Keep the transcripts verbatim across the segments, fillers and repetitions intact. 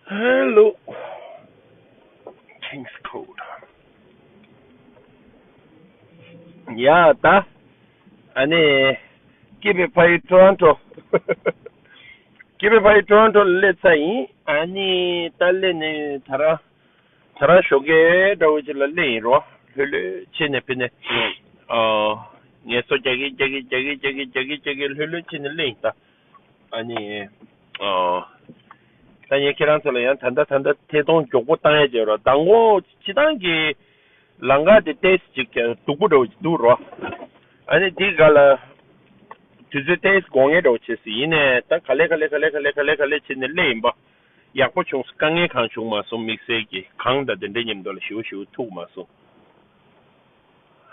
Hello. King's Code. ཡ་ད། ཨ་ནི། སྐྱིད་པའི་ཕ་ཡུལ་ཊོ་རོན་ཊོ། སྐྱིད་པའི་ཕ་ཡུལ་ཊོ་རོན་ཊོ་ལ་སླེབས་ཚར་ཡིན། ཨ་ནི་ད་སླེབས་ནས་ད་ར། ད་ར་ཞོགས་ཀས་འདྲ་བོ་ཅིག་ལ་སླེབས་ཡིན་རོ། ལྷོད་ལྷོད་བྱས་ནས་ཕེབས་ནས། ཨ། ངལ་གསོ་རྒྱག་གི་རྒྱག་གི་རྒྱག་གི་རྒྱག་གི་རྒྱག་གི་རྒྱག་གི་ལྷོད་ལྷོད་བྱས་ནས་སླེབས་ཡིན་ད། ཨ་ནི། ཨ། ད་ངས་ཁྱེད་རང་ཚོ་ལ་ཡང་ད་ལྟ་ད་ལྟ་ཐད་གཏོང་མགྱོགས་པོ་བཏང་ཡ་བྱས་རོགས། མདང་དགོང་སྤྱི་བཏང་གི་ལམ་ཁ་དེ་ཏོག་ཙམ་ཅིག་སྡུག་པོ་འདྲ་བོ་ཅིག་འདུག་རོགས། ཨ་ནི་དེའི་སྒང་ལ་དུས་ཚོད་ཏོག་ཙམ་འགོར་ངེས་འདྲ་བོ་བྱས་སྲིད། ཡིན་ནའི་ད་ག་ལེ་ག་ལེ་ག་ལེ་ག་ལེ་ག་ལེ་ག་ལེ་བྱས་ནས་སླེབས་ཡིན་པ། ཡག་པོ་བྱུང་སོང་། དཀའ་ངལ་གང་བྱུང་མ་སོང་། དམིགས་བསལ་གྱི་གངས་དང་དེ་འདྲ་མཉམ་དུ་ལ་ཞེ་པོ་ཞེ་པོ་ཐུག་མ་སོང་།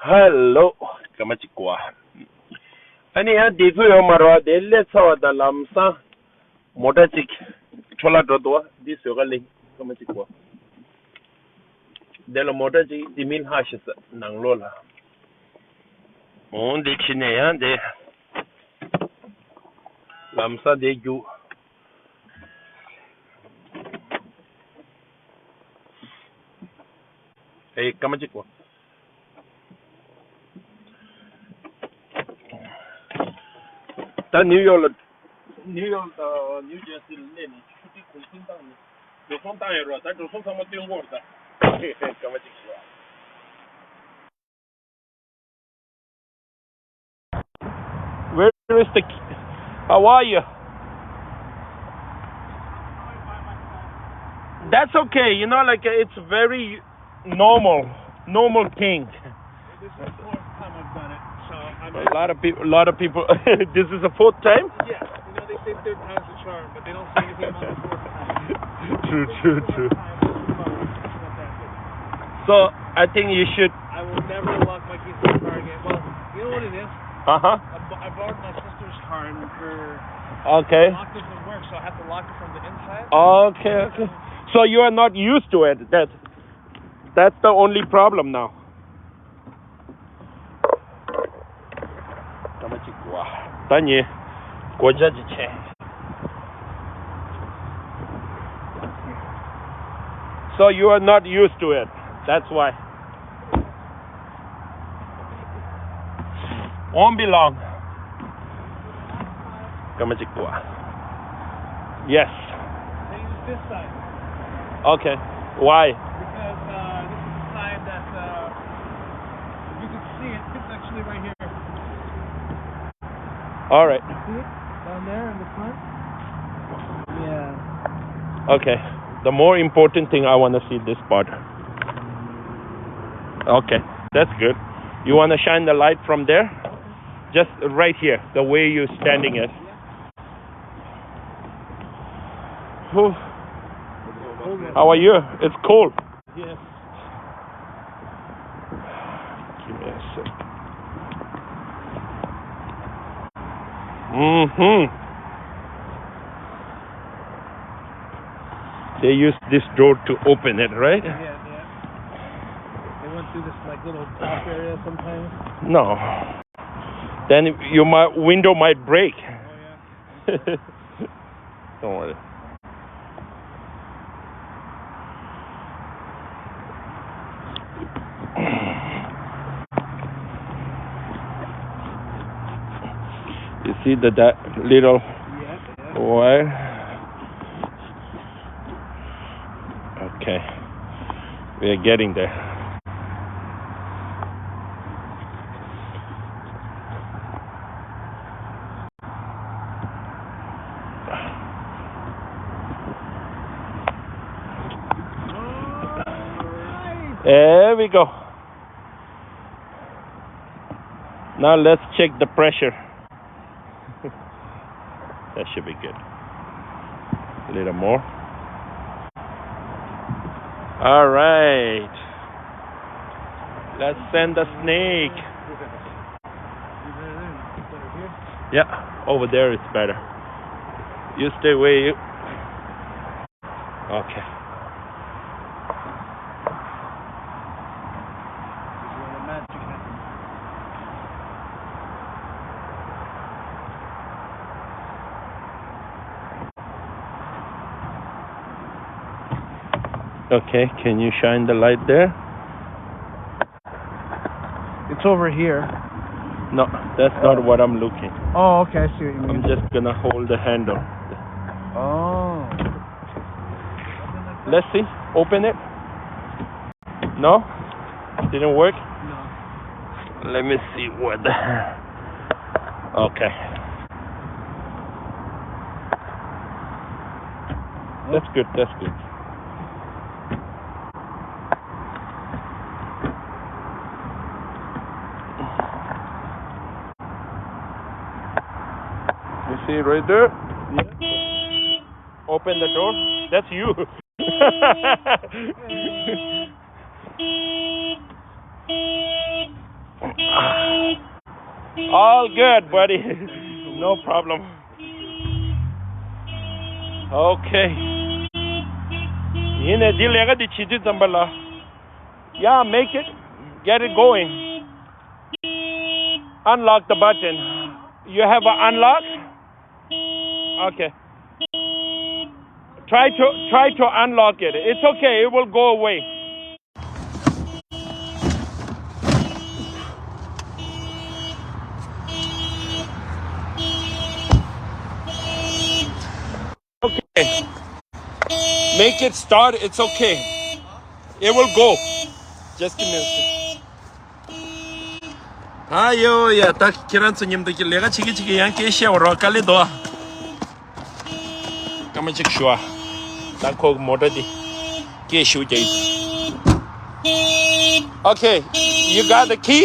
ཧ་ལོ། སྐར་མ་གཅིག་གོ་ཨ། ཨ་ནི་ཡང་བདེ་ཚོད་ཡོད་མ་རེད་བ། དེ་སླེབས་ཚར་བ་དང་ལམ་སང་མོ་ཊ་གཅིག་འཕྲོ་བརླག་འགྲོ་འདུག་བ། འདི་བཟོས་ག་ལེ། སྐར་མ་གཅིག་གོ་ཨ། དེ་ལ་མོ་ཊ་གཅིག་དེ་མི་ལྷག་ཤི་ས་ནང་ལོགས་ལ། འོང་འདི་ཕྱི་ནས་ཡང་དེ་ལམ་སང་དེ་རྒྱུག་ཨེ། སྐར་མ་གཅིག་གོ། ད་ནིའུ་ཡོག་ལ། ནིའུ་ཡོག་དང་ནིའུ་ཇར་སི་ལ་གནས་ནས་ཆུ་ཊི་གུང་སེང་བཏང་ནས་འགྲོ་སོང་བཏང་ཡོད་རོགས། ད་འགྲོ་སོང་ཚང་མ་སྟོན་གོ་ར་ད། སྐར་མ་གཅིག་གོ། Where is the ki-, how are you? That's okay, you know, like, it's very normal, normal thing. This is the fourth time I've done it, so I'm A lot of people, a lot of people. This is the fourth time? Yeah, you know, they say third time's the charm, but they don't say anything about the fourth time. True, true, true. Fourth time, it's about, it's about that good. So, I think you should. I will never lock my keys in the car again. Well, you know what it is? Uh-huh. I, bo- I borrowed my sister's car and her Okay. lock doesn't work, so I have to lock it from the inside. Okay, okay. So you are not used to it. That, that's the only problem now. ད་ནི་གོ་ཆ་ཅིག་ཆེ། So you are not used to it. That's why. Won't be long. སྐར་མ་གཅིག་པོ། Yes. They use this side. Okay. Why? Because uh, this is the side that uh, you can see it. It's actually right here. All right. See it? Down there in the front? Yeah. Okay. The more important thing, I want to see this part. Okay. That's good. You want to shine the light from there? Just right here, the way you're standing it. Whew. How are you? It's cold. Yes. Give me a sec. Mm-hmm. They use this door to open it, right? Yeah, yeah. They went through this, like, little back area sometimes. No. Then you might, window might break. Oh, yeah. Don't worry. You see the, that little Yeah, yeah. wire? Okay. We are getting there. There we go. Now let's check the pressure. That should be good. A little more. All right. Let's send the snake. Yeah, over there it's better. You stay where you. Okay. Okay, can you shine the light there? It's over here. No, that's not what I'm looking. Oh, okay, I see what you I'm mean. Just gonna hold the handle. Oh. Let's see. Open it. No? Didn't work? No. Let me see what. Okay. That's good, that's good. You see right there? Yeah. Open the door. That's you. All good, buddy. No problem. Okay. ཡིན་ནས་འདི་ལས་ཀ་འདི་བྱེད་དུས་ཙམ་པ་ལ། Yeah, make it. Get it going. Unlock the button. You have an unlock? Okay. Try to try to unlock it. It's okay. It will go away. Okay. Make it start. It's okay. It will go. Just give me a second. ཨ་ཡོ་ཡ། ད་ཁྱེད་རང་ཚོ་མཉམ་དུ་ཀྱི་ལས་ཀ་བྱེད་ཀྱི་བྱེད་ཀྱི་ཡང་སྐད་བཤད་བ་རོགས། དཀའ་ལས་འདུག་ཨ། སྐར་མ་གཅིག་ཞུ་ཨ། ད་ཁོ་མོ་ཊ་འདི་སྐད་ཞུ་རྒྱག་ཡིན། Okay, you got the key?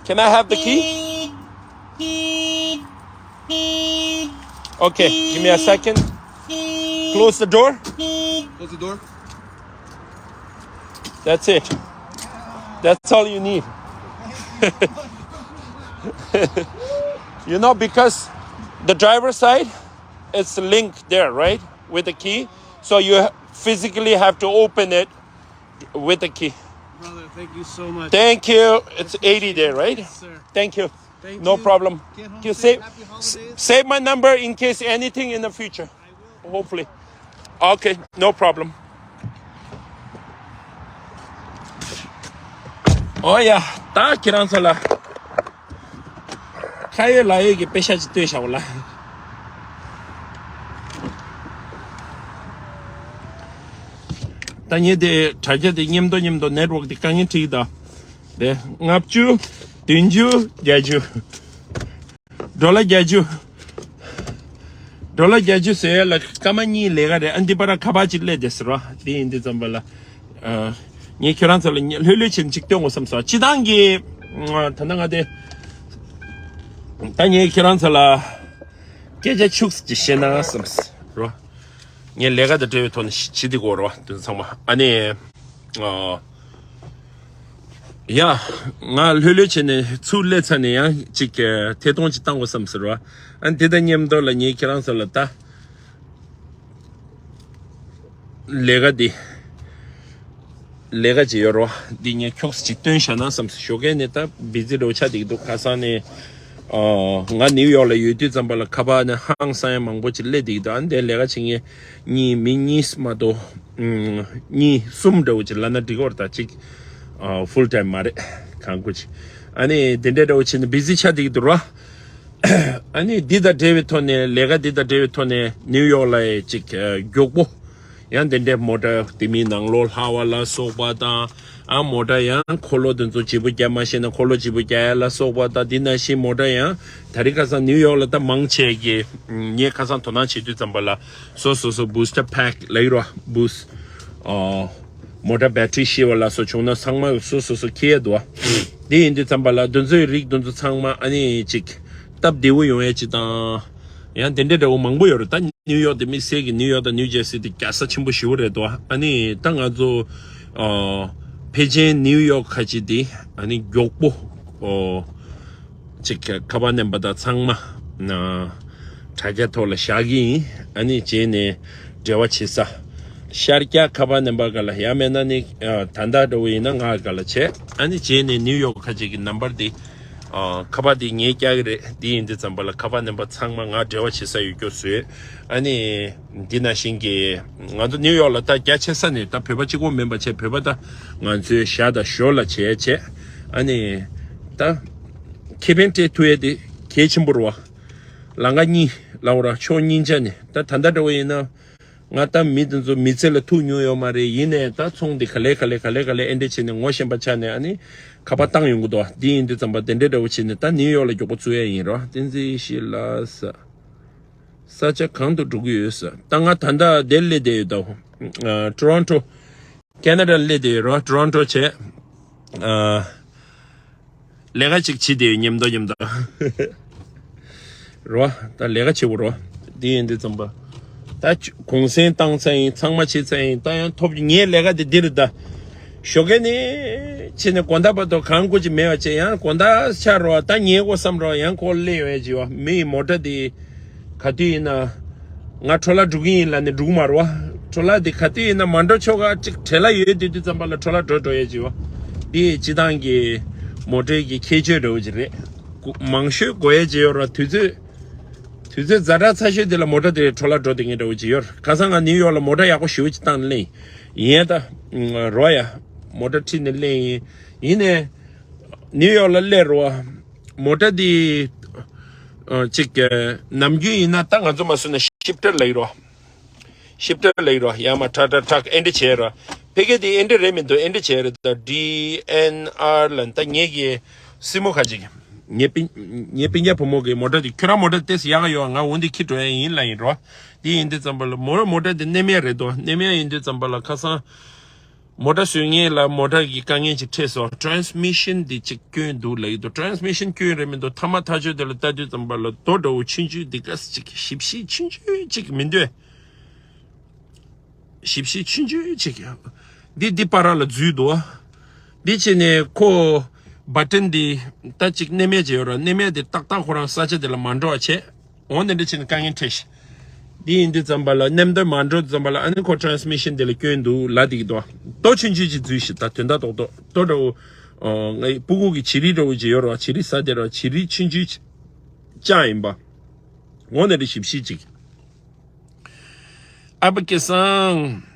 Can I have the key? Okay, give me a second. Close the door. Close the door. That's it. That's all you need. You know, because the driver's side, it's linked there, right? With the key. So you physically have to open it with the key. Brother, thank you so much. Thank you. It's eighty there, right? Yes, sir. Thank you. Thank No you. Problem. Get home You safe. Save, Happy s- holidays. Save my number in case anything in the future. Hopefully. Okay, no problem. Oh yeah, ད་ཁྱེད་རང་ཚོ་ལ་ཁ་ཡོད་ལག་ཡོད་ཀྱི་པེ་ཤ་ཅིག་སྟོན་བྱའོ་ལ། ད་ངས་དེ་དྲ་རྒྱ་དེ་མཉམ་དུ་མཉམ་དུ་network་དེ་དཀའ་ངལ་འཕྲད་ཀྱི་ད། དེ་ལྔ་བཅུ། བདུན་ཅུ། བརྒྱད་ཅུ། ཌོ་ལར་བརྒྱད་ཅུ། ཌོ་ལར་བརྒྱད་ཅུ་ཟེར་ཡ་ལ་སྐར་མ་གཉིས་ལས་ཀ་རེད། ཨ་འདི་པར་ཁ་པར་ཅིག་སླེབས་བསྡད་ཟེར་བ། དེ་ཡིན་དུས་ཙམ་པ་ལ། ཨ། ངས་ཁྱེད་རང་ཚོ་ལ་ལྷོད་ལྷོད་བྱས་ནས་ཅིག་སྟོན་དགོས་བསམ་སོང་། སྤྱིར་བཏང་གི། ཨ། ད་ནང་ང་དེ། ད་ངས་ཁྱེད་རང་ཚོ་ལ་སྐད་ཆ་ཁྱུག་ཙམ་ཅིག་བཤད་ན་བསམ་སོང་། ངས་ལས་ཀ་དང་འབྲེལ་བའི་ཐོག་ནས་བྱེད་བསྡད་ཀྱི་ཡོད་རེད་བ། དེ་ཚང་མ་ཨ་ནི། ཨོ། ཡ། ང་ལྷོད་ལྷོད་བྱས་ནས་ཚུར་སླེབས་ཚར་ནས་ཡང་ཅིག་ཐད་གཏོང་ཅིག་བཏང་དགོས་བསམ་ཟེར་བ། ཨ་འདི་དང་མཉམ་དུ་ལ་ངས་ཁྱེད་རང་ཚོ་ལ་ད་ལས་ཀ་འདི་ལས་ཀ་ཅིག་ཡོད་རེད་བ། འདི་ངས་ཁྱུག་ཙམ་ཅིག་སྟོན་བཞག་ན་བསམ་སོང་། ཞོགས་ཀས་ནས་ད་བི་ཛི་འདྲ་བོ་ཆགས་བསྡད་ཀྱི་འདུག་ཁ་སང་ནས། ཨོ། ང་ནིའུ་ཡོག་ལ་ཡོད་དུས་ཙམ་པ་ལ་ཁ་པར་ནས་ཧང་སང་ཡ་མང་པོ་ཅིག་སླེབས་བསྡད་ཀྱི་འདུག་ཨ་འདི་ལས་ཀ་བྱེད་མཁན་གཉིས། མི་གཉིས་མ་གཏོགས། ཨུམ། གཉིས་གསུམ་འདྲ་བོ་ཅིག་ལབ་ན་འགྲིག་གི་རེད། ད་ཅིག་ཨ། ཕུལ་ཊའིམ་མ་རེད། གང་དགོས་ཅིག་ཨ་ནི་དེ་འདྲ་འདྲ་བོ་བྱས་ནས་བི་ཛི་ཆགས་བསྡད་ཀྱི་འདུག་ར། ཨ་ནི་འདི་དང་འབྲེལ་བའི་ཐོག་ནས། ལས་ཀ་འདི་དང་འབྲེལ་བའི་ཐོག་ནས་ནིའུ་ཡོག་ལ་ཅིག་ཨ། མགྱོགས་པོ། ཡང་དེ་འདྲའི་མོ་ཊ་དེ་མིན་ནང་ལོགས་ལྷག་པ་ལ་སོགས་པ་དང་། ཨ་མོ་ཊ་ཡང་འཁོར་ལོ་དེ་ཚོ་བརྗེ་པོ་རྒྱབ་མ་ཤེས་ན་འཁོར་ལོ་བརྗེ་པོ་རྒྱག་ཡ་ལ་སོགས་པ་དང་། དེ་ནང་བཞིན་མོ་ཊ་ཡང་ད་རེས་ཁ་སང་ནིའུ་ཡོག་ལ་ད་མང་ཆེ་གི་ངས་ཁ་སང་དོ་སྣང་བྱེད་དུས་ཙམ་པ་ལ་སོ་སོ་སོ་booster pack ལབ་ཀྱི་རེད་བ། boost ཨོ། མོ་ཊ་battery ཤི་བ་ལ་སོགས་བྱུང་ན་ཚང་མ་སོ་སོ་སོ་འཁྱེར་ཡ་འདུག་བ། དེ་ཡིན་དུས་ཙམ་པ་ལ་དེ་ཚོའི་རིགས་དེ་ཚོ་ཚང་མ་ཨ་ནི་ཅིག་སྟབས་བདེ་བོ་ཡོང་ཡ་ཅིག་དང་། ཡང་དེ་འདྲའི་འདྲ་བོ་མང་པོ་ཡོད་རེད། ད་ནིའུ་ཡོག་དེ་དམིགས་བསལ་གྱི་ནིའུ་ཡོག་དང་ནིའུ་ཇར་སི་དེ་རྒྱལ་ས་ཆེན་པོ་ཞེ་པོ་རེད་དོ། ཨ་ནི་ད་ང་ཚོ་ཨོ། ཕལ་ཆེར་ནིའུ་ཡོག་ཁ་ཆེ་དེ་ཨ་ནི་མགྱོགས་པོ་ཨོ། ཅིག་ཁ་པར་མནན་པ་དང་ཚང་མ་ན་དྲ་རྒྱ་ཐོག་ལ་བཞག་གི་ཡིན། ཨ་ནི་རྗེས་ནས་འབྲེལ་བ་བྱེད་ས། ཤར་རྒྱག་ཁ་པར་མནན་པ་ག་ལ། ཡང་མེད་ན་ནི་ཨ། ད་ལྟ་འདྲ་བོ་ཡིན་ན་ང་ག་ལ་བྱས། ཨ་ནི་རྗེས་ནས་ནིའུ་ཡོག་ཁ་ཆེ་གི་ནམ་བར་དེ་ ཨ། ཁ་པར་དེ་ངས་རྒྱག་གི་རེད། དེ་ཡིན་དུས་ཙམ་པ་ལ་ཁ་པར་རྣམ་པ་ཚང་མ་ང་འབྲེལ་བ་བྱེད་ས་ཡོད་རྒྱུ་བཟོས། ཨ་ནི། འདི་ནང་བཞིན་གྱི་ང་ཚོ་ནིའུ་ཡོག་ལ་ད་རྒྱ་ཆེ་ས་ནས་ད་བོད་པ་གཅིག་པོ་མིན་པ་བྱས། བོད་པ་ད་ང་ཚོའི་ཞྭ་དང་ཞོ་ལ་བྱས་བྱས། ཨ་ནི། ད་ཁེ་ཕན་སྤྲད་ཐུབ་ཡས་དེ་གལ་ཆེན་པོ་རེད་བ། ལམ་ཁ་གཉིས་ལབ་ར། ཕྱོགས་གཉིས་ཆ་ནས། ད་ད་ལྟ་འདྲ་བོ་ཡིན་ན། ང་ད་མི་དེ་ཚོ་མི་ཚེ་ལ་ཐུག་མྱོང་ཡོད་མ་རེད། ཡིན་ནའི་ད་ཚོང་དེ་ག་ལེ་ག་ལེ་ག་ལེ་ག་ལེ་ཨེ་འདྲ་བྱས་ནས་ངོ་ཤེས་པ་ཆགས་ནས། ཨ་ནི་ཁ་པར་བཏང་ཡོང་གི་འདུག་འདི་ཡིན་དུས་ཙམ་པ་དེ་འདྲ་འདྲ་བོ་བྱས་ནས་ད་ནིའུ་ཡོག་ལ་མགྱོགས་པོ་ཚུད་ཡ་ཡིན་རོ། བསྟན་འཛིན་ཡེ་ཤེས་ལགས། ས་ཆ་གང་དུ་འགྲོ་གི་ཡོད་ས། ད་ང་ད་ལྟ་དེར་སླེབས་བསྡད་ཡོད་ད། ཨ། ཊོ་རོན་ཊོ། ཁེ་ན་ཌ་ལ་སླེབས་བསྡད་ཡོད་རོ། ཊོ་རོན་ཊོ་བྱས། ཨ། ལས་ཀ་ཅིག་བྱེད་དེ་མཉམ་དུ་མཉམ་དུ། རོ། ད་ལས་ཀ་བྱེད་དགོས་རོ། འདི་ཡིན་དུས་ཙམ་པ། ད་གུང་སེང་བཏང་ཚར་ཡིན། ཚང་མ་བྱེད་ཚར་ཡིན། ད་ཡང་ཐོབ་རྒྱུ། ངའི་ལས་ཀ་དེ་འདི་རེད་ད། ཞོགས་ཀས་ནས་ཕྱིན་ནས་དགོང་དག་བར་དུ་གང་དགོས་ཀྱི་མེད་པ་བྱས། ཡང་དགོང་དག་ཆགས་རོ། ད་ཉལ་དགོས་བསམ་རོ། ཡང་ཁོ་སླེབས་ཡོང་ཡ་བྱེད་བ། མི་ཡི་མོ་ཊ་དེ་ག་དུས་ཡིན་ན། ང་ཊོ་ལ་འགྲོ་གི་ཡིན་ལབ་ནས་འགྲོ་གི་མ་རེད་བ། ཊོ་ལ་དེ་ག་དུས་ཡིན་ན་མ་འགྲོ་ཆོག་ག་ཅིག་བྲེལ་བ་ཡོད་དུས་དུས་ཙམ་པ་ལ་ཊོ་ལ་འགྲོ་འགྲོ་ཡས་ཅིག་ཡོད། དེ་སྤྱི་བཏང་གི་མོ་ཊའི་གི་ཁྱད་ཆོས་འདྲ་བོ་ཅིག་རེད། མང་ཤོས་དགོས་ཡས་ཅིག་ཡོད་ར། དུས་ཚོད་དུས་ཚོད་ཛ་དྲག་ཚ་ཤོས་དེ་ལ་མོ་ཊ་དེ་ཊོ་ལ་འགྲོ་དེ་ངས་འདྲ་བོ་ཅིག་ཡོད། ཁ་སང་ང་ནིའུ་ཡོག་ལ་མོ་ཊ་ཡག་པོ་ཞེ་པོ་ཅིག་བཏང་ནས་སླེབས་ཡིན། ཡིན་ཡ་ད་རོ་ཡ། མོ་ཊ་ཁྲིད་ནས་སླེབས་ཡིན། ཡིན་ནས་ནིའུ་ཡོག་ལ་སླེབས་རོ། མོ་ཊ་དེ་ཨ་ཅིག་ནམ་རྒྱུན་ཡིན་ན་ད་ང་ཚོ་མ་སུ་ན་ཤིབ་ཊར་ལ་ཡིན་རོ། ཤིབ་ཊར་ལ་ཡིན་རོ། ཡར་མར་ཁྲག་ཁྲག་ཁྲག་ཨེ་འདྲ་བྱས་རོ། ཕ་གི་དེ་ཨེ་འདྲ་རེད་མི་འདུག་ཨེ་འདྲ་བྱས་རེད། ད་ཌི་ཨེན་ཨར་ལ་ད་ངེད་ཀྱི་སྲིང་མོ་ཁ་ཅིག་ངའི་སྤུན་ངའི་སྤུན་ཀྱག་བུ་མོ་གི་མོ་ཊ་དེ། ཁྱོད་རང་མོ་ཊ་ཏོག་ཙམ་ཡག་ག་ཡོད། ང་འོ་འདི་ཁྱེར་འགྲོ་ཡ་ཡིན་ལབ་ཡིན་རོ། དེ་ཡིན་དུས་ཙམ་པ་ལ་མོ་མོ་ཊ་དེ་མནན་ཡ་རེད་དོ། མནན་ཡ་ཡིན་དུས་ཙམ་པ་ལ་ཁ་སང་མོ་ཊ་བཟོས་མཁན་ལ་མོ་ཊ་གི་དཀའ་ངལ་ཅིག་འཕྲད་སོང་། ཊ་རན་སི་མི་ཤན་དེ་ཅིག་སྐྱོན་འདུག་ལབ་ཀྱི་འདུག་ཊ་རན་སི་མི་ཤན་སྐྱོན་རེད་མི་འདུག་ཐ་མ་ཐག་ཆོད་དེ་ལ་ལྟ་དུས་ཙམ་པ་ལ་རྡོ་འདྲ་བོ་ཆུང་ཆུང་འདི་ག་ཅིག་ཞིབ་ཞིབ་ཆུང་ཆུང་ཅིག་མི་འདུག་ཞིབ་ཞིབ་ཆུང་ཆུང་ཅིག་འདི་འདི་བར་ལ་འཛུལ་འདུག་འདི་བྱས་ནས་ཁོ་བ་ཊན་འདི་ད་ཅིག་མནན་མེད་བྱས་ཡོད་ར། མནན་མེད་དེ་ཏག་ཏག་ཁོ་རང་ས་ཆ་དེ་ལ་མ་འགྲོ་བ་བྱས། འོ་འདི་འདྲ་བྱས་ནས་དཀའ་ངལ་འཕྲད་ཤག་འདི་ཡིན་དུས་ཙམ་པ་ལ་མནན་དོན་མ་འགྲོ་དུས་ཙམ་པ་ལ་ཨ་ནི་ཁོ་ཊ་རན་སི་མི་ཤན་དེ་ལ་སྐྱོན་འདུག་ལབ་བསྡད་ཀྱི་འདུག་རྡོ་ཆུང་ཆུང་ཅིག་འཛུལ་ཤག་ད་དོན་དག་རྡོག་རྡོག་རྡོ་འདྲ་བོ། ཨ། ངའི་སྤུ་གུ་གི་བྱི་རིལ་འདྲ་བོ་ཅིག་ཡོད་ར། བྱི་རིལ་ཟ་བསྡད་ར། བྱི་རིལ་ཆུང་ཆུང་ཅིག་ཅང་ཡིན་པ། འོ་འདི་འདྲ་ཞིབ་ཞིབ་ཅིག་ཨ་ཕ་སྐལ་བཟང་།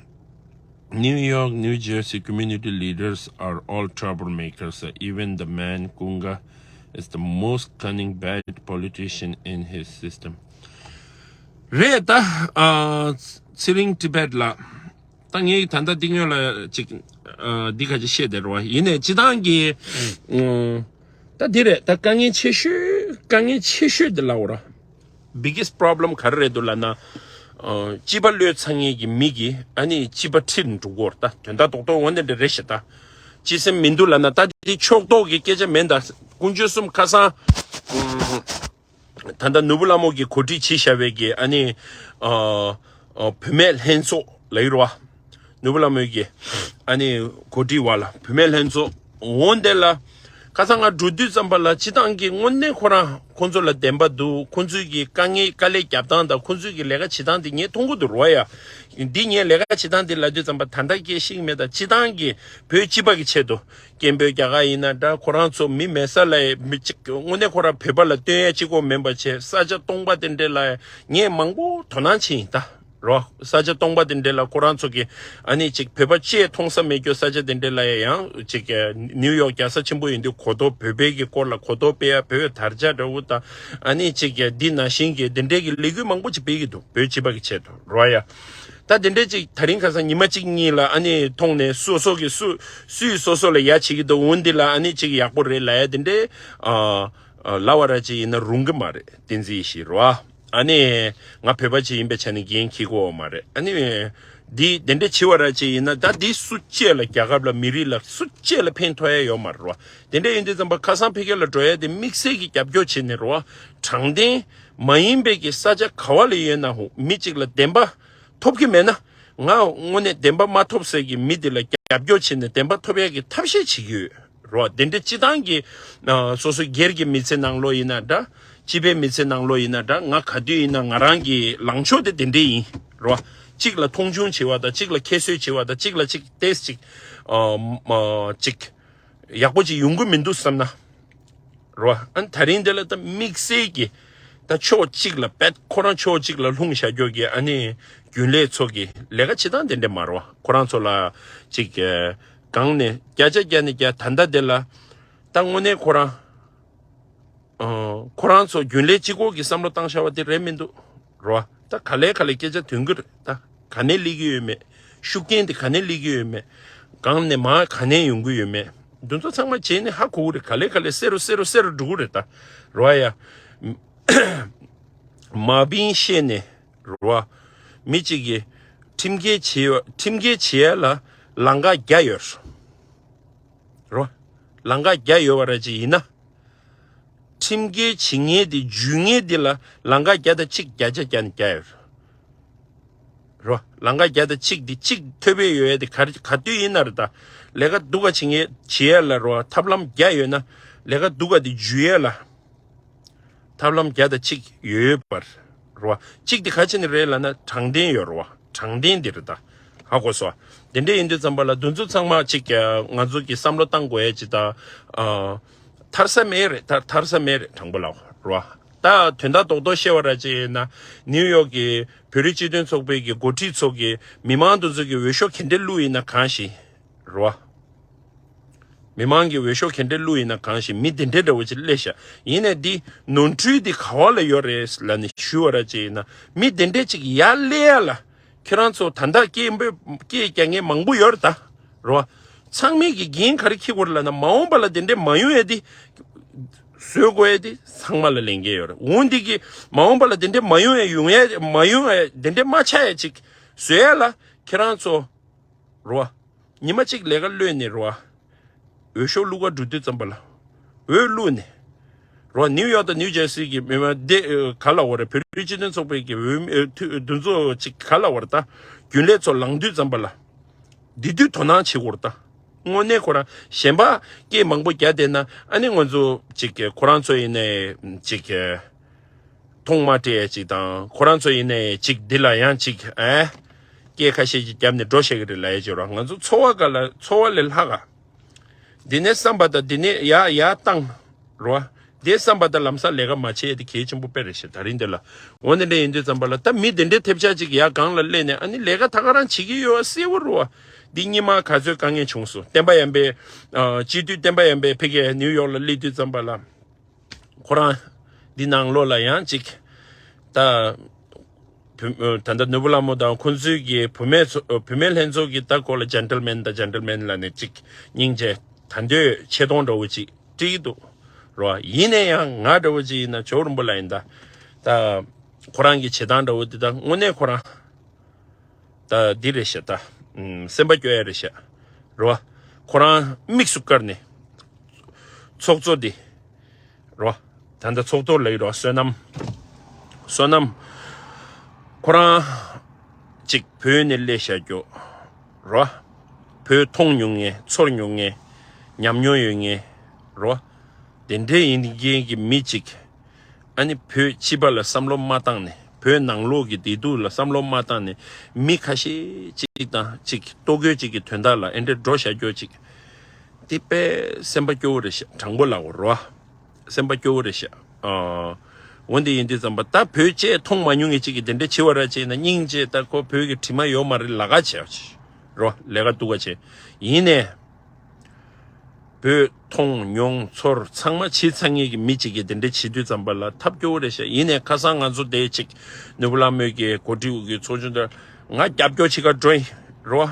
New York, New Jersey community leaders are all troublemakers. Even the man Kunga is the most cunning bad politician in his system. རེད་ད། ཨ། ཚེ་རིང་ཊི་བེཊ་ལགས། ད་ངས་ད་ལྟ་འདི་སྔོན་ལ་ཅིག་ཨ། འདི་ཁ་ཅིག་བཤད་བསྡད་རེད་བ། ཡིན་ནའི་སྤྱི་བཏང་གི་ཨ། ད་འདི་རེད་ད། དཀའ་ངལ་ཆེ་ཤོས་དཀའ་ངལ་ཆེ་ཤོས་འདི་ལབ་དགོས་ར། Biggest problem ག་རེ་རེད་འདུག་ལབ་ན། ཨ། སྤྱི་པ་བློས་ཚང་མཁན་གྱི་མི་གིས་ཨ་ནི་སྤྱི་པ་ཁྲིད་འགྲོ་གི་ཡོད་རེད། ད་དོན་དག་རྡོག་རྡོག་འོ་འདི་འདྲ་རེད་ཤག་ད་སྤྱི་སེམས་མི་འདུག་ལབ་ན་ད་འདི་ཕྱོགས་གཏོགས་ཀྱི་སྐད་ཆ་མིན། ད་དཀོན་མཆོག་གསུམ་ཁ་སང་ཨ། ད་ལྟ་ནོར་བུ་ལྷ་མོ་གིས་གོ་སྒྲིག་བྱས་བཞག་པའི་གི་ཨ་ནི་ཨ། ཨ། བུད་མེད་ལྷན་ཚོགས་ལབ་ཀྱི་རེད་བ། ནོར་བུ་ལྷ་མོ་གི་ཨ་ནི་གོ་སྒྲིག་བ་ལ་བུད་མེད་ལྷན་ཚོགས་འོ་འདི་ལ། ཁ་སང་ང་འགྲོ་དུས་ཙམ་པ་ལ་སྤྱི་བཏང་གི་དངོས་གནས་ཁོ་རང་ཁོ་ཚོ་ལ་བདེན་པ་འདུག་ཁོ་ཚོའི་གི་དཀའ་ངལ་དཀའ་ལས་རྒྱབ་སྟངས་དང་ཁོ་ཚོའི་གི་ལས་ཀ་བྱེད་སྟངས་དེ་ངས་མཐོང་གི་འདུག་རོ་ཡ། འདི་ངས་ལས་ཀ་བྱེད་སྟངས་དེ་ལབ་དུས་ཙམ་པ་ད་ལྟ་སྐད་ཤེས་མེད། ད་སྤྱི་བཏང་གི་བོད་སྤྱི་པ་གི་ཆེད་དུ་སྐད་འབོད་རྒྱག་ག་ཡིན་ན་འདྲ། ཁོ་རང་ཚོ་མི་མེད་ས་ལ་མི་གཅིག་དངོས་གནས་ཁོ་རང་བོད་པ་ལ་སྟོན་ཡ་གཅིག་པོ་མིན་པ་བྱས། ས་ཆ་སྟོང་པ་དེ་འདྲ་ལ་ངས་མང་པོ་དོ་སྣང་བྱས་ཡིན་ད། རོ། ས་ཆ་སྟོང་པ་དེ་འདྲ་ལ་ཁོ་རང་ཚོ་གི་ཨ་ནི་ཅིག་བོད་པ་ཅེས་མཐོང་ས་མེད་རྒྱུ་ས་ཆ་དེ་འདྲ་ལ་ཡང་ཅིག་ནིའུ་ཡོག་རྒྱལ་ས་ཆེན་པོ་ཡིན་དུས་གོ་རྟོགས། བོད་པའི་གི་སྐོར་ལ་གོ་རྟོགས་སྤེལ་ཡ། བོད་དར་ཆ་འདྲ་བོ་དང་ཨ་ནི་ཅིག་འདི་ནང་བཞིན་གི་དེ་འདྲའི་གི་ལས་འགུལ་མང་པོ་ཅིག་སྤེལ་གི་འདུག་བོད་སྤྱི་པ་གི་ཆེད་དུ་རོ་ཡ། ད་དེ་འདྲའི་ཅིག་ད་རིང་ཁ་སང་ཉི་མ་གཅིག་གཉིས་ལ་ཨ་ནི་མཐོང་ནས་སོ་སོ་གི་སུ་སུས་སོ་སོ་ལ་ཡ་བྱེད་ཀྱི་འདུག་འོ་འདི་ལ་ཨ་ནི་ཅིག་ཡག་པོ་རེད་ལབ་ཡ་དེ་འདྲའི་ཨ་ཨ་ལབ་པ་ར་ཅིག་ཡིན་ན་རུང་གི་མ་རེད། བསྟན་འཛིན་ཡེ་ཤེས་རོ། ཨ་ནི་ང་བོད་པ་ཅིག་ཡིན་པའི་ཆ་ནས་འགན་འཁྱེར་དགོས་པ་མ་རེད། ཨ་ནི་འདི་དེ་འདྲ་བྱེད་པ་ར་ཅིག་ཡིན་ན་ད་འདི་སུ་གཅིག་ལ་རྒྱལ་ཁབ་ལ་མི་རིགས་ལ་སུ་གཅིག་ལ་ཕན་ཐོགས་ཡ་ཡོད་མ་རེད་རོ། དེ་འདྲ་ཡིན་དུས་ཙམ་པ་ཁ་སང་ཕ་གི་ལ་འགྲོ་ཡ་དེ་དམིགས་བསལ་གྱི་རྒྱབ་སྐྱོར་བྱས་ནས་རོ། དྲང་བདེན་མ་ཡིན་པའི་གི་ས་ཆ་ག་བ་ལ་ཡོད་ན་ཧུ་མི་གཅིག་ལ་བདེན་པ་ཐོབ་ཀྱི་མེད་ན། ང་དངོས་གནས་བདེན་པ་མ་ཐོབ་ཟེར་གྱི་མི་དེ་ལ་རྒྱབ་སྐྱོར་བྱས་ནས་བདེན་པ་ཐོབ་ཡ་གི་ཐབས་ཤེས་བྱེད་ཀྱི་ཡོད་རོ། དེ་འདྲ་སྤྱི་བཏང་གི་ཨ་སོ་སོ་སྒེར་གྱི་མི་ཚེ་ནང་ལོགས་ཡིན་ན་འདྲ། སྤྱི་པའི་མི་ཚེ་ནང་ལོགས་ཡིན་ན་འདྲ། ང་ག་དུས་ཡིན་ན་ང་རང་གི་ལངས་ཕྱོགས་དེ་དེ་འདྲ་ཡིན་རོ། གཅིག་ལ་མཐོང་ཆུང་བྱེད་པ་དང་། གཅིག་ལ་ཁྱད་གསོད་བྱེད་པ་དང་། གཅིག་ལ་གཅིག་ཏོག་ཙམ་ཅིག་ཨ་ཨ་ཅིག་ཡག་པོ་ཅིག་ཡོང་གི་མི་འདུག་བསམ་ན། རོ། ཨ་ནི་དེ་རིང་འདི་ལ་ད་དམིགས་བསལ་གྱི་ད་ཕྱོགས་གཅིག་ལ་བེད་ཁོ་རང་ཕྱོགས་གཅིག་ལ་ལྷུང་བཞག་རྒྱུ་གི་ཨ་ནི་རྒྱུན་ལས་ཚོ་གི་ལས་ཀ་བྱེད་སྟངས་དེ་འདྲ་མ་རོ། ཁོ་རང་ཚོ་ལ་ཅིག་གང་ནས་བརྒྱ་ཆ་བརྒྱ་ནས་བརྒྱ་ད་ལྟ་དེ་ལ་ད་དངོས་གནས་ཁོ་རང་ཁོ་རང་ཚོ་རྒྱུན་ལས་གཅིག་པོ་གི་བསམ་བློ་བཏང་བཞག་པ་དེ་རེད་མི་འདུག་རོ། ད་ག་ལེ་ག་ལེ་སྐད་ཆ་ཐོན་གི་རེད། ད་ག་ནས་སླེབས་ཀྱི་ཡོད་མེད། ཤུགས་རྐྱེན་དེ་ག་ནས་སླེབས་ཀྱི་ཡོད་མེད། གང་ནས་མར་ག་ནས་ཡོང་གི་ཡོད་མེད། འདི་ཚོ་ཚང་མ་བྱས་ནས་ཧ་གོ་གི་རེད། ག་ལེ་ག་ལེ་སེ་རུ་སེ་རུ་སེ་རུ་འགྲོ་གི་རེད་ད། རོ་ཡ། མ་བིན་ཤེས་ནས་རོ། མི་གཅིག་གིས་ཁྲིམས་འགལ་བྱེད་ཁྲིམས་འགལ་བྱེད་ཡ་ལ་ལམ་ཁ་བརྒྱ་ཡོད་རོ། ལམ་ཁ་བརྒྱ་ཡོད་པ་ར་ཅིག་ཡིན་ན། ཁྲིམས་འགལ་བྱེད་མཁན་དེ་འཇུས་མཁན་དེ་ལ་ལམ་ཁ་བརྒྱ་དང་གཅིག་བརྒྱ་ཆ་བརྒྱ་ནས་བརྒྱ་ཡོད་རོ། ལམ་ཁ་བརྒྱ་དང་གཅིག་དེ་གཅིག་ཐོབ་པའི་ཡོད་ཡ་དེ་ག་ག་དུས་ཡིན་ན་རེད་ད། ལས་ཀ་སྡུག་ག་བྱེད་མཁན་བྱེད་ཡ་ལ་རོ། ཐབས་ལམ་བརྒྱ་ཡོད་ན་ལས་ཀ་སྡུག་ག་དེ་འཇུས་ཡ་ལ་ཐབས་ལམ་བརྒྱ་དང་གཅིག་ཡོད་པར་རོ། གཅིག་དེ་ག་ཅི་ནས་རེད་ལབ་ན་དྲང་བདེན་ཡོད་རོ། དྲང་བདེན་དེ་རེད་ད། ཧ་གོ་སོང་། དེ་འདྲ་ཡིན་དུས་ཙམ་པ་ལ་འདི་ཚོ་ཚང་མ་ཅིག་ང་ཚོ་གི་བསམ་བློ་བཏང་དགོས་ཡ་ཅིག་ད། ཨ། ཐར་ས་མེད་རེད་ད། ཐར་ས་མེད་རེད། དྲང་པོ་ལབ་རོ། ད་དོན་དག་རྡོག་རྡོག་བཤད་པ་ར་ཅིག་ཡིན་ན་ནིའུ་ཡོག་གི་བོད་རིགས་སྤྱི་མཐུན་ཚོགས་པའི་གི་འགོ་ཁྲིད་ཚོ་གི་མི་མང་འདི་ཚོ་གི་འོས་ཤོག་ག་འདྲ་བླུགས་ཡིན་ན་གང་ཞིག་རོ། མི་མང་གི་འོས་ཤོག་ག་འདྲ་བླུགས་ཡིན་ན་གང་ཞིག་མི་དེ་འདྲ་འདྲ་བོ་ཅིག་སླེབས་ཤག་ཡིན་ནའི་འདི་ནོར་འཁྲུལ་འདི་ག་བ་ལ་ཡོད་རེད་ལབ་ནས་ཞུ་བ་ར་ཅིག་ཡིན་ན་མི་དེ་འདྲ་ཅིག་ཡར་སླེབས་ཡ་ལ་ཁྱེད་རང་ཚོ་ད་ལྟ་སྐད་འབོད་སྐད་རྒྱག་མཁན་མང་པོ་ཡོད་རེད་ད། རོ། ཚང་མས་ཀྱི་འགན་ག་རེ་འཁྱེར་དགོས་རེད་ལབ་ན་མ་འོངས་པ་ལ་དེ་འདྲ་མ་ཡོང་ཡ་དེ་བཟོ་དགོས་ཡ་དེ་ཚང་མ་ལ་ལས་འགན་ཡོད་རེད། འོ་འདི་གི་མ་འོངས་པ་ལ་དེ་འདྲ་མ་ཡོང་ཡ་ཡོང་ཡ་མ་ཡོང་ཡ་དེ་འདྲ་མ་ཆགས་ཡ་ཅིག་བཟོ་ཡ་ལ་ཁྱེད་རང་ཚོ་རོ། ཉི་མ་གཅིག་ལས་ཀ་གློད་ནས་རོ། འོས་ཤོག་བླུག་ག་འགྲོ་དུས་ཙམ་པ་ལ། འོས་བླུག་ནས། རོ། ནིའུ་ཡོག་དང་ནིའུ་ཇར་སི་གི་མི་མང་དེ་ག་ལ་བ་རེད། བོད་རིགས་སྤྱི་མཐུན་ཚོགས་པའི་གི་འོས་མི་འདུ་ཚོགས་ཅིག་ག་ལ་བ་རེད་ད། རྒྱུན་ལས་ཚོ་ལངས་དུས་ཙམ་པ་ལ། འདི་དུས་དོ་སྣང་བྱེད་དགོས་རེད་ད། དངོས་གནས་ཁོ་རང་གཞན་པ་སྐད་མང་པོ་རྒྱག་བསྡད་ན་ཨ་ནི་ང་ཚོ་ཅིག་གི་ཁོ་རང་ཚོ་ཡིན་ནའི་ཅིག་གི་མཐོང་མ་སྤྲད་ཅིག་དང་ཁོ་རང་ཚོ་ཡིན་ནའི་ཅིག་འདི་ལ་ཡང་ཅིག་ཨེ། སྐད་ཁ་ཤས་ཅིག་བརྒྱབ་ནས་འགྲོ་བཤད་ཀྱི་རེད་ལབ་ཡ་ཅིག་རོ། ང་ཚོ་འཚོ་བ་ག་ལ་འཚོ་བ་ལས་ལྷག་ག་འདི་ནས་བསམ་པ་དང་འདི་ནས་ཡར་ཡར་བཏང་རོ། འདི་བསམ་པ་དང་ལམ་སང་ལས་ཀ་མ་བྱེད་ཡ་དེ་གལ་ཆེན་པོ་དཔེ་རེད་ཤག་ད་རིང་འདི་ལ། འོ་ནི་འདྲ་ཡིན་དུས་ཙམ་པ་ལ་ད་མི་དེ་འདྲའི་ཐེབས་ཆག་ཅིག་ཡར་སྒང་ལ་སླེབས་ནས་ཨ་ནི་ལས་ཀ་ད་ག་རང་བྱེད་ཀྱི་ཡོད་པ་གསལ་པོ་རེད་བ། འདི་སྔོན་མ་ག་ཚོད་དཀའ་ངལ་བྱུང་སོང་། བསྟན་པ་ཡར་འཕེལ། ཨ། སྤྱི་འཐུས་བསྟན་པ་ཡར་འཕེལ་ཕ་གིར་ནིའུ་ཡོག་ལ་སླེབས་དུས་ཙམ་པ་ལ། ཁོ་རང་འདི་ནང་ལོགས་ལ་ཡང་ཅིག་ད་བུ་ད་ལྟ་ནོར་བུ་ལྷ་མོ་དང་ཁོང་ཚོའི་གི་བུད་མེད་ཚོ་བུད་མེད་ལྷན་ཚོགས་ཀྱི་ད་སྐོར་ལ་ཇེན་ཏལ་མེན་དང་ཇེན་ཏལ་མེན་ལབ་ནས་ཅིག་སྙིང་རྗེ་ད་འདོད་ཆེ་མཐོང་འདྲ་བོ་ཅིག་སྤྲད་ཀྱི་འདུག་རོ། ཡིན་ནའི་ཡང་ང་འདྲ་བོ་ཅིག་ཡིན་ན་ཇོ་བོ་རིན་པོ་ལ་ཡིན་ད། ད་ཁོ་རང་གི་བྱེད་སྟངས་འདྲ་བོ་འདི་ད་དངོས་གནས་ཁོ་རང་ད་འདི་རེད་ཤག་ད། ཨུམ། སེམས་པ་སྐྱོ་ཡ་རེད་ཤག་རོ། ཁོ་རང་དམིགས་སུ་བཀར་ནས་ཚོགས་གཙོ་འདི་རོ། ད་ལྟ་ཚོགས་གཙོ་ལབ་ཀྱི་རོ། བསོད་ནམས། བསོད་ནམས། ཁོ་རང་ཅིག་བོད་ནས་སླེབས་བཞག་རྒྱུ་རོ། བོད་མཐོང་མྱོང་མཁན་ཚོར་མྱོང་མཁན་ཉམས་མྱོང་ཡོད་མཁན་རོ། དེ་འདྲའི་ཡིན་མཁན་གྱི་མི་ཅིག་ཨ་ནི་བོད་སྤྱི་པ་ལ་བསམ་བློ་མ་བཏང་ནས་བོད་ནང་ལོགས་ཀྱི་བདེ་སྡུག་ལ་བསམ་བློ་མ་བཏང་ནས་མི་ཁ་ཤས་ཅིག་དང་ཅིག་ལྟོ་གོས་ཅིག་གི་དོན་དག་ལ་ཨེ་འདྲ་འགྲོ་བཞག་རྒྱུ་ཅིག་དེ་དཔེ་སེམས་པ་སྐྱོ་བོ་རེད་ཤག་དྲང་པོ་ལབ་དགོས་རེད་བ། སེམས་པ་སྐྱོ་བོ་རེད་ཤག་ཨ། འོན་ཏེ་ཡིན་དུས་ཙམ་པ་ད་བོད་ཅེས་མཐོང་མ་མྱོང་མཁན་ཅིག་གིས་དེ་འདྲ་བྱེད་པ་ར་བྱས་ན་སྙིང་རྗེ་ད་ཁོ་བོད་ཀྱི་དྲི་མ་ཡོད་མ་རེད་ལབ་ག་བྱས་རོ། ལས་ཀ་སྡུག་ག་བྱས། ཡིན་ནའི། བོད་མཐོང་མྱོང་ཚོར་ཚང་མ་བྱེད་ཚར་མཁན་གྱི་མི་གཅིག་གིས་དེ་འདྲ་བྱེད་དུས་ཙམ་པ་ལ་ཐབས་སྐྱོ་བོ་རེད་ཤག་ཡིན་ནའི་ཁ་སང་ང་ཚོ་དེ་གཅིག་ནོར་བུ་ལྷ་མོ་གི་གོ་སྒྲིག་གི་ཚོགས་ཆུང་དེར་ང་རྒྱབ་སྐྱོར་བྱེད་ག་འགྲོ་ཡིན་རོ།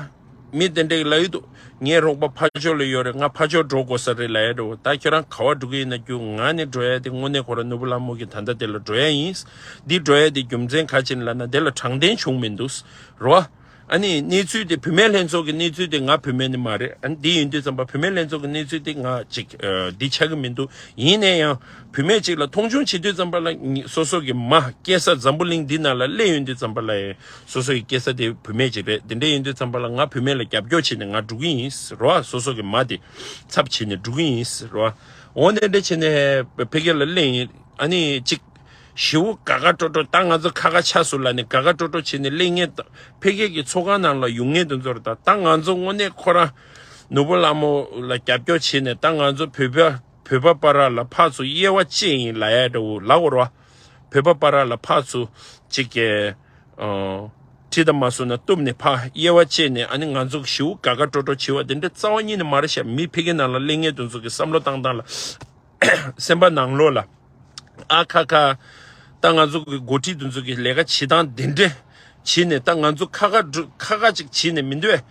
མི་དེ་འདྲས་ལབ་ཡོད་འདུག་ངའི་རོགས་པ་ཕར་ཕྱོགས་ལ་ཡོད་རེད། ང་ཕར་ཕྱོགས་འགྲོ་དགོས་ས་རེད་ལབ་ཡོད་འགྲོ། ད་ཁྱོད་རང་ག་བ་འགྲོ་གི་ཡིན་ན་རྒྱུགས། ང་ནི་འགྲོ་ཡ་དེ་དངོས་གནས་ཁོ་རང་ནོར་བུ་ལྷ་མོ་གི་ད་ལྟ་དེ་ལ་འགྲོ་ཡ་ཡིན། འདི་འགྲོ་ཡ་དེ་རྒྱུ་མཚན་ག་ཅིག་ལབ་ན་དེ་ལ་དྲང་བདེན་བྱུང་མི་འདུག་རོ། ཨ་ནི་གནས་ཚུལ་དེ་བུད་མེད་ལྷན་ཚོགས་ཀྱི་གནས་ཚུལ་དེ་ང་བུད་མེད་ནི་མ་རེད། ཨ་ནི་དེ་ཡིན་དུས་ཙམ་པ་བུད་མེད་ལྷན་ཚོགས་ཀྱི་གནས་ཚུལ་དེ་ང་ཅིག་ཨ་འདི་ཆགས་ཀྱི་མི་འདུག་ཡིན་ན་ཡང་བུད་མེད་ཅིག་ལ་མཐོང་ཆུང་བྱེད་དུས་ཙམ་པ་ལ་ཉི་སོ་སོ་གི་མ་སྐྱེས་ས་འཛམ་བུ་གླིང་འདི་ནང་ལ་སླེབས་ཡོང་དུས་ཙམ་པ་ལ་ཡང་སོ་སོ་ཡི་སྐྱེས་ས་དེ་བུད་མེད་ཅིག་རེད། དེ་འདྲ་ཡིན་དུས་ཙམ་པ་ལ་ང་བུད་མེད་ལ་རྒྱབ་སྐྱོར་བྱས་ནས་ང་འགྲོ་གི་ཡིན་ཟེར་རོ། སོ་སོ་གི་མ་དེ་ཚབ་བྱས་ནས་འགྲོ་གི་ཡིན་ཟེར་རོ། འོ་དེ་འདྲ་བྱས་ནས་ཕ་གི་ལ་སླེབས་ཡིན། ཨ་ནི་ཅིག་ཞེ་པོ་དགའ་དགའ་སྤྲོ་སྤྲོ། ད་ང་ཚོ་ཁ་ཁ་ཆགས་སོང་ལབ་ནས་དགའ་དགའ་སྤྲོ་སྤྲོ་བྱས་ནས་སླེབས་མཁན་ད་ཕ་གི་གི་ཚོགས་ཁང་ནང་ལ་ཡོང་མཁན་དེ་ཚོ་རེད། ད་ད་ང་ཚོ་དངོས་གནས་ཁོ་རང་ནོར་བུ་ལྷ་མོ་ལ་རྒྱབ་སྐྱོར་བྱས་ནས་ད་ང་ཚོ་བོད་པ་ བོད་པ་བར་ལ་ཕར་ཚུར་དབྱེ་བ་ཕྱེ་ཡིན་ལབ་ཡ་འདྲ་བོ་ལབ་དགོས་རེད་བ། བོད་པ་བར་ལ་ཕར་ཚུར་ཅིག་གི་ཨ་ཁྲིད་དང་མ་སོང་ན་གཏུབ་ནས་ཕར་དབྱེ་བ་ཕྱེ་ནས་ཨ་ནི་ང་ཚོ་ཞེ་པོ་དགའ་དགའ་སྤྲོ་སྤྲོ་བྱེད་པ་དེ་འདྲ་རྩ་བ་ཉིད་ནས་མ་རེད་ཤག་མི་ཕ་གི་ནང་ལ་སླེབས་མཁན་དེ་ཚོ་གི་བསམ་བློ་བཏང་སྟངས་ལ། སེམས་པ་ནང་ལོགས་ལ། ཨ་ཁ་ཁ། ད་ང་ཚོ་གི་འགོ་ཁྲིད་དེ་ཚོ་གི་ལས་ཀ་བྱེད་སྟངས་དེ་འདྲ་བྱས་ནས་ད་ང་ཚོ་ཁ་ཁ་འགྲོ་ཁ་ཁ་ཅིག་བྱས་ནས་མི་འདུག་གས།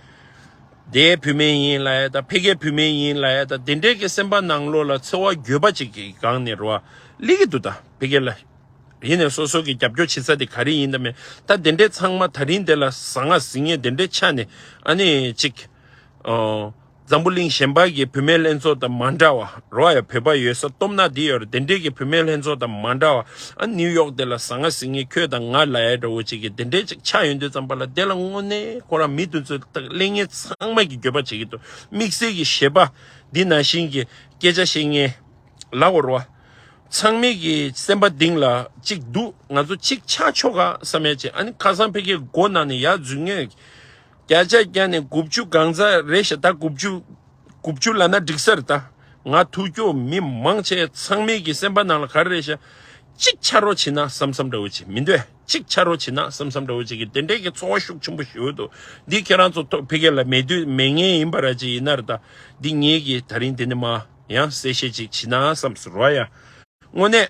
དེ་བུད་མེད་ཡིན་ལབ་ཡ་ད་ཕ་གིའི་བུད་མེད་ཡིན་ལབ་ཡ་ད་དེ་འདྲའི་གི་སེམས་པ་ནང་ལོགས་ལ་ཚོར་བ་འགྱོད་པ་ཅིག་གི་སྒང་ནས་རེད་བ། སླེབས་ཀྱི་འདུག་ད་ཕ་གི་ལ། ཡིན་ནས་སོ་སོ་གི་རྒྱབ་སྐྱོར་བྱེད་ས་དེ་ག་རེ་ཡིན་ད་མེད་ད་དེ་འདྲའི་ཚང་མ་ད་རིང་དེ་ལ་ཟང་ངེ་ཟིང་ངེ་དེ་འདྲའི་ཆ་ནས་ཨ་ནི་ཅིག་ཨོ། འཛམ་བུ་གླིང་གཞན་པ་གི་བུད་མེད་ལྷན་ཚོགས་དང་མ་འདྲ་བ་རོ་ཡ་བོད་པ་ཡོད་ས་སྟོབས་ན་འདི་ཡོད་རེད་དེ་འདྲས་ཀྱི་བུད་མེད་ལྷན་ཚོགས་དང་མ་འདྲ་བ་ཨ་ནིའུ་ཡོག་དེ་ལ་ཟང་ངེ་ཟིང་ངེ་ཁྱོད་དང་ང་ལབ་ཡ་འདྲ་བོ་ཅིག་གི་དེ་འདྲས་ཅིག་ཆགས་ཡོང་དུས་ཙམ་པ་ལ་དེ་ལ་དངོས་གནས་ཁོ་རང་མི་དེ་ཚོ་དང་གླེང་མཁན་ཚང་མ་གི་འགྱོད་པ་བྱེད་ཀྱི་འདུག་དམིགས་བསལ་གྱི་གཞས་པ་འདི་ནང་བཞིན་གྱི་སྐད་ཆ་བཤད་མཁན་ལབ་དགོས་རེད་བ། ཚང་མས་ཀྱི་སེམས་པ་གཏིང་ལ་གཅིག་འདུག་ང་ཚོ་གཅིག་ཆགས་ཆོག་ག་བསམ་ཡ་ཅིག་ཨ་ནི་ཁ་སང་ཕ་གིའི་སྒོ་ནང་ནས་ཡར་འཛུལ་མཁན། བརྒྱ་ཆ་བརྒྱ་ནས་དགུ་བཅུ་གང་ཙམ་རེད་ཤག་ད་དགུ་བཅུ། དགུ་བཅུ་ལབ་ན་འགྲིག་ས་རེད་ད། ང་ཐུག་རྒྱུ་མི་མང་ཆེ་ཚང་མས་ཀྱི་སེམས་པ་ནང་ལ་ག་རེ་རེད་ཤག་གཅིག་ཆ་རོགས་བྱེད་ན་བསམ་བསམ་འདྲ་བོ་ཅིག་མི་འདུག་གཅིག་ཆ་རོགས་བྱེད་ན་བསམ་བསམ་འདྲ་བོ་ཅིག་གི་དེ་འདྲས་ཀྱི་ཚོར་བ་ཤུགས་ཆེན་པོ་ཞིག་འདུག་འདི་ཁྱེད་རང་ཚོ་ཐོག་ཕ་གི་ལ་མེད་དུས་མེད་མཁན་ཡིན་པ་ར་ཅིག་ཡིན་ན་རེད་ད། འདི་ངེད་ཀྱིས་ད་རིང་འདི་ནས་མ་ཡང་གསལ་བཤད་ཅིག་བྱེད་ན་བསམ་སོང་ར་ཡ། དངོས་གནས།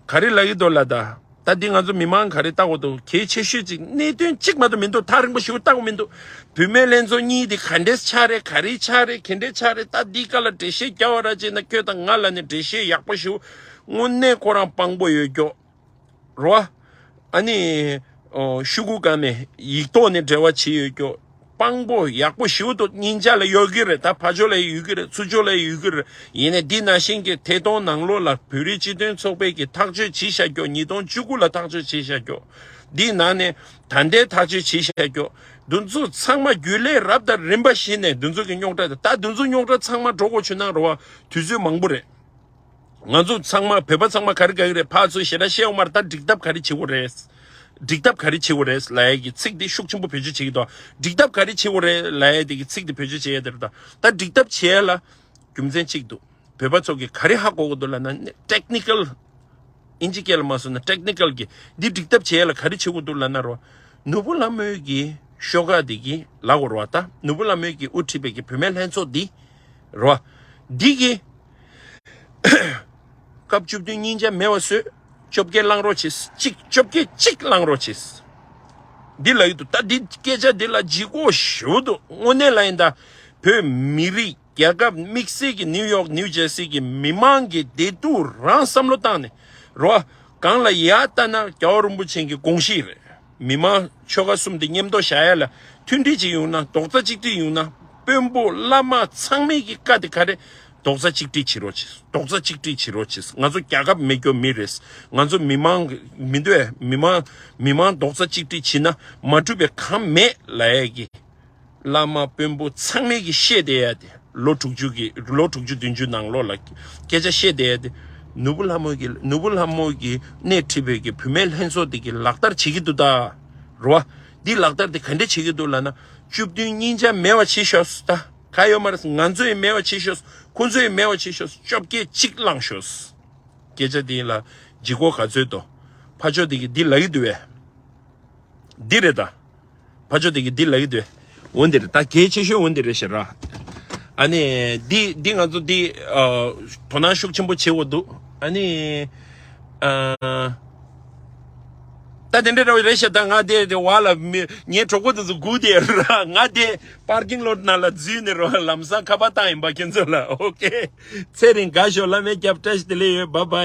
ག་རེ་ལབ་ཀྱི་འདུག་ལབ་ད། ད་འདི་ང་ཚོ་མི་མང་ག་རེ་ལྟ་དགོས་འདུག་གལ་ཆེ་ཤོས་ཅིག་གནད་དོན་གཅིག་མ་གཏོགས་མི་འདུག་ཐག་རིང་པོ་ཞེ་པོ་ལྟ་དགོས་མི་འདུག་བུད་མེད་ལྷན་ཚོགས་གཉིས་དེ་ག་འདྲས་ཆགས་རེད་ག་རེ་ཆགས་རེད་ག་འདྲས་ཆགས་རེད་ད་འདི་ག་ལ་འགྲེལ་བཤད་རྒྱག་པ་ར་བྱས་ན་ཁྱོད་དང་ང་ལ་ནི་འགྲེལ་བཤད་ཡག་པོ་ཞེ་པོ་དངོས་གནས་ཁོ་རང་དཔང་པོ་ཡོད་རྒྱུ། རོ། ཨ་ནི། ཨོ། ཤོག་གུ་སྒང་ནས་ཡིག་ཐོག་ནས་འབྲེལ་བ་བྱས་ཡོད་རྒྱུ། དཔང་པོ་ཡག་པོ་ཞེ་པོ་འདུག་སྙིང་རྗེ་ལ་ཡོད་ཀྱི་རེད་ད་ཕར་ཕྱོགས་ལ་ཡོད་ཀྱི་རེད་ཚུར་ཕྱོགས་ལ་ཡོད་ཀྱི་རེད་ཡིན་ནའི་འདི་ནང་བཞིན་གྱི་ཐད་གཏོང་ནང་ལོགས་ལ་བོད་རིགས་སྤྱི་མཐུན་ཚོགས་པའི་གི་ཐག་གཅོད་བྱས་བཞག་རྒྱུ་ཉིས་སྟོང་བཅུ་དགུ་ལ་ཐག་གཅོད་བྱས་བཞག་རྒྱུ། འདི་ནང་ནས་ད་ལྟའི་ཐག་གཅོད་བྱས་བཞག་རྒྱུ། འདི་ཚོ་ཚང་མ་རྒྱུན་ལས་རབ་དང་རིམ་པ་བཞིན་ནས་འདི་ཚོ་གི་རྙོག་དྲ་དེ་ད་འདི་ཚོ་རྙོག་དྲ་ཚང་མ་འགྲོ་དགོས་བྱུང་ན་རེད་བ་དུས་ཚོད་མང་པོ་རེད། ང་ཚོ་ཚང་མ་བོད་པ་ཚང་མ་ག་རེ་དགའ་གི་རེད་ཕར་ཚུར་ཞེ་དྲག་བཤད་ཡོང་མ་རེད་ད་འགྲིག་ཐབས་ག་རེ་བྱེད་དགོས་རེད། འགྲིག་ཐབས་ག་རེ་བྱེད་དགོས་རེད་ལབ་ཡས་ཀྱི་ཚིག་འདི་ཤུགས་ཆེན་པོ་བེད་སྤྱོད་བྱེད་ཀྱི་འདུག་འགྲིག་ཐབས་ག་རེ་བྱེད་དགོས་རེད་ལབ་ཡས་དེ་གི་ཚིག་འདི་བེད་སྤྱོད་བྱེད་ཡས་དེ་རེད་ད། ད་འགྲིག་ཐབས་བྱེད་ཡས་ལ་རྒྱུ་མཚན་གཅིག་འདུག་བོད་པ་ཚོ་གི་ག་རེ་ཧ་གོ་གི་འདུག་ལབ་ན་ཊེག་ནི་ཀལ། ཨིན་ཇི་སྐད་ལ་མ་སོང་ན་ཊེག་ནི་ཀལ་གི་འདི་འགྲིག་ཐབས་བྱེད་ཡས་ལ་ག་རེ་བྱེད་དགོས་འདུག་ལབ་ན་རོ། ནོར་བུ་ལྷ་མོའི་གི་ཤོག་ཁག་འདི་གི་ལབ་དགོས་རོ་ད་ནོར་བུ་ལྷ་མོའི་གི་དབུ་ཁྲིད་པའི་གི་བུད་མེད་ལྷན་ཚོགས་འདི། རོ། འདི་གི་སྐབས་བཅུ་བདུན་སྙིང་རྗེ་མེད་པ་བཟོས། བཅོ་བརྒྱད་བླང་རོགས་བྱེད། གཅིག་བཅོ་བརྒྱད་གཅིག་བླང་རོགས་བྱེད། འདི་ལ་ཡོད་དུ་ད་འདི་སྐད་ཆ་འདི་ལ་ལྗིད་ཁོག་ཞེ་པོ་འདུག་དངོས་གནས་ལ་ཡིན་ད། བོད་མི་རིགས་རྒྱལ་ཁབ་དམིགས་བསལ་གྱི་ནིའུ་ཡོག་ནིའུ་ཇར་སི་གི་མི་མང་གི་བདེ་སྡུག་རང་བསམ་བློ་བཏང་ནས་རོ། གང་ལ་ཡ་ལྟ་ན་རྒྱལ་བ་རིན་པོ་ཆེ་གི་དགོངས་གཞི་རེད། མི་མང་ཆོལ་ཁ་གསུམ་དེ་མཉམ་དུ་བཞག་ཡ་ལ་མཐུན་སྒྲིལ་ཅིག་ཡོང་ན་རྡོག་རྩ་གཅིག་སྒྲིལ་ཡོང་ན་དཔོན་པོ་བླ་མ་ཚང་མས་ཀྱི་བཀའ་དེ་ག་རེ། རྡོག་རྩ་གཅིག་སྒྲིལ་བྱེད་རོགས་བྱེད། རྡོག་རྩ་གཅིག་སྒྲིལ་བྱེད་རོགས་བྱེད། ང་ཚོ་རྒྱལ་ཁབ་མེད་རྒྱུ་མི་རེད། ང་ཚོ་མི་མང་མི་འདོད་མི་མང་མི་མང་རྡོག་རྩ་གཅིག་སྒྲིལ་བྱེད་ན་མ་འགྲུབ་པའི་གང་མེད་ལབ་ཡ་གི། བླ་མ་དཔོན་པོ་ཚང་མས་ཀྱི་བཤད་བསྡད་ཡ་དེ་ལོ་དྲུག་ཅུ་གི་ལོ་དྲུག་ཅུ་བདུན་ཅུ་ནང་ལོགས་ལ་སྐད་ཆ་བཤད་བསྡད་ཡ་དེ་ནོར་བུ་ལྷ་མོ་གི་ནོར་བུ་ལྷ་མོ་གི་སྣེ་ཁྲིད་པའི་གི་བུད་མེད་ལྷན་ཚོགས་དེ་གི་ལག་བསྟར་བྱེད་ཀྱི་འདུག་ད། རོ། འདི་ལག་བསྟར་དེ་ག་འདྲ་བྱེད་ཀྱི་འདུག་ལབ་ན་བཅུ་བདུན་སྙིང་རྗེ་མེད་པ་བྱེད་ཤོག་ད་ག་ཡོད་མ་རེད། ང་ཚོ་ཡི་མེད་པ་བྱེད་ཤོག་ཁོ་ཚོ་ཡི་མེད་པ་བྱེད་ཤོག་བཅོ་བརྒྱད་གཅིག་བླངས་ཤོག་སྐད་ཆ་དེ་ལ་ལྗིད་ཁོག་ག་ཚོད་དོ། ཕ་ཕྱོགས་དེ་གི་འདི་ལབ་ཀྱི་འདུག་བས། འདི་རེད་ད། ཕ་ཕྱོགས་དེ་གི་འདི་ལབ་ཀྱི་འདུག་བས། འོ་འདི་རེད་ད་གལ་ཆེ་ཤོས་འོ་འདི་རེད་ཤག་ར། ཨ་ནི་འདི་འདི་ང་ཚོ་འདི་ཨ། དོ་སྣང་ཤུགས་ཆེན་པོ་བྱེད་དགོས་འདུག་ཨ་ནི་ཨ། ད་དེ་འདྲ་རེད་ཤག་ད་ང་དེ་དེ་བ་ལ་མི་ངའི་གྲོགས་པོ་དེ་ཚོ་སྒུག་དེ་ར་ང་དེ་པར་ཀིང་ལོ་ཊི་ནང་ལ་འཛུལ་ནས་རོ་ལམ་སང་ཁ་པར་བཏང་ཡིན་པ་ཁྱེད་ཚོ་ལ་ཨོ་ཀེ། ཚེ་རིང་དགའ་ཤོག་བླ་མའི་སྐྱབས་བཀྲ་ཤིས་བདེ་ལེགས་ཡོད། བཱའི་བཱའི།